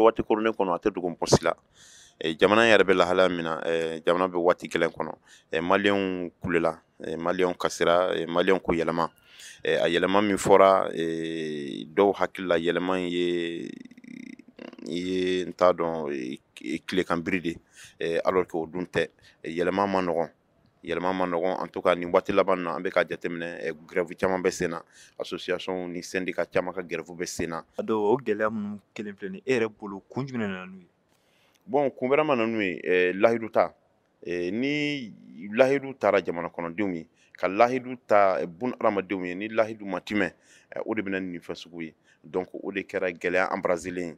An bɛ waati koronnen kɔnɔ, a tɛ dogo mɔgɔ si la. Jamana yɛrɛ bɛ lahalaya min na, jamana bɛ waati gɛlɛn kɔnɔ. Maliyɛnw kulela, maliyɛnw kasira, maliyɛnw ko yɛlɛma. A yɛlɛma min fɔra, dɔw hakili la yɛlɛma in ye n t'a dɔn, tilekan biri de, alors que o dun tɛ. Yɛlɛma ma nɔgɔn, yɛlɛma ma nɔgɔn. En tout cas, nin waati laban na, an bɛ ka jateminɛ, grève caman bɛ sen na, association ni syndicat caman ka grève bɛ sen na. A dɔw o gɛlɛya minnu kelen filɛ nin, e yɛrɛ bolo, kun jumɛn nana n'u ye? Bon, kun wɛrɛ ma na n'u ye, lahidu ta. Ni lahidu taara jamana kɔnɔdenw ye, ka lahidu ta bun adamadenw ye, ni lahidu ma timɛ, o de bɛ na ni nin fɛn sugu ye. Donc o de kɛra gɛlɛya embrasé ye.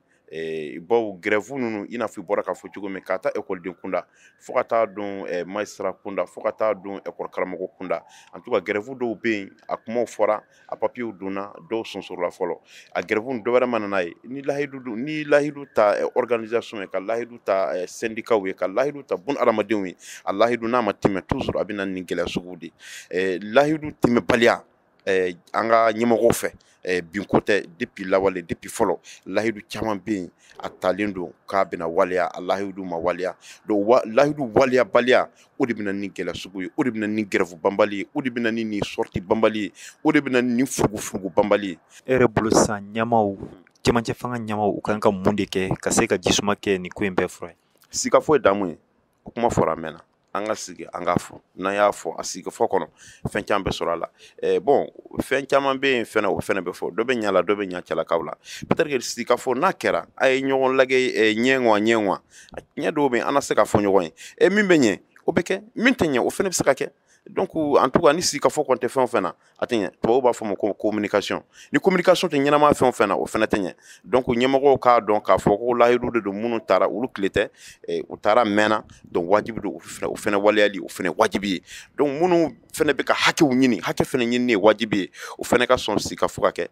Bawo grève ninnu, i n'a fɔ i bɔra k'a fɔ cogo min, ka taa ekɔliden kunda fo ka taa don magistrat kunda, fo ka taa don ekɔli karamɔgɔ kunda, en tout cas grève dɔw bɛ yen, a kumaw fɔra, a papiyew donna, dɔw sonsorola fɔlɔ. A grève dɔ wɛrɛ ma na n'a ye. Ni lahidu, ni lahidu ta organisation ye, ka lahidu ta syndicat ye, ka lahidu ta bun adamadenw ye, a lahidu n'a ma timɛ, toujours a bɛ na nin gɛlɛya sugu de ye. Lahidu timɛbaliya an ka ɲɛmɔgɔw fɛ, binko tɛ. Depuis lawale, depuis fɔlɔ, lahidu caman bɛ yen, a talen don k'a bɛna waleya, a lahidu ma waleya. Donc lahidu waleyabaliya, o de bɛ na ni gɛlɛya sugu ye, o de bɛ na ni grève banbali ye, o de bɛ na ni nin sortie banbali ye, o de bɛ na ni furugufurugu banbali ye. E yɛrɛ bolo sisan, ɲɛmaaw, cɛmancɛ fanga ɲɛmaaw, u kan ka mun de kɛ ka se ka jisuma kɛ nin ko in bɛɛ fura ye? Sigafo ye damu ye, o kuma fɔra a mɛnna. An ka sigi, an k'a fɔ. N'an y'a fɔ, a sigi fɔ kɔnɔ, fɛn caman bɛ sɔrɔ a la. Bon, fɛn caman bɛ yen fɛnɛ, o fɛnɛ bɛ fɔ, dɔ bɛ ɲa la, dɔ bɛ ɲa cɛlakaw la. Peut-être que sigikafɔ n'a kɛra, a ye ɲɔgɔn lajɛ ɲɛ ŋwa ɲɛ ŋwa, ɲɛ dɔw bɛ yen, an na se ka fɔ ɲɔgɔn ye. Min bɛ ɲɛ, o bɛ kɛ, min tɛ ɲɛ, o fɛnɛ bɛ se ka kɛ. Donc en tout cas, ni sigikafɔ kɔni tɛ fɛn o fɛn na, a tɛ ɲɛ. Tubabuw b'a fɔ ma ko communication. Ni communication tɛ ɲɛnama fɛn o fɛn na, o fɛnɛ tɛ ɲɛ. Donc ɲɛmɔgɔw k'a dɔn k'a fɔ ko lahidu de don minnu taara, olu tile tɛ, u taara mɛnna. Donc wajibi don, o fɛnɛ waleyali, o fɛnɛ wajibi ye. Donc minnu fɛnɛ bɛ ka hakɛw ɲini, hakɛ fɛnɛ ɲinini ye wajibi ye, o fɛnɛ ka sɔn sigikafɔ ka kɛ.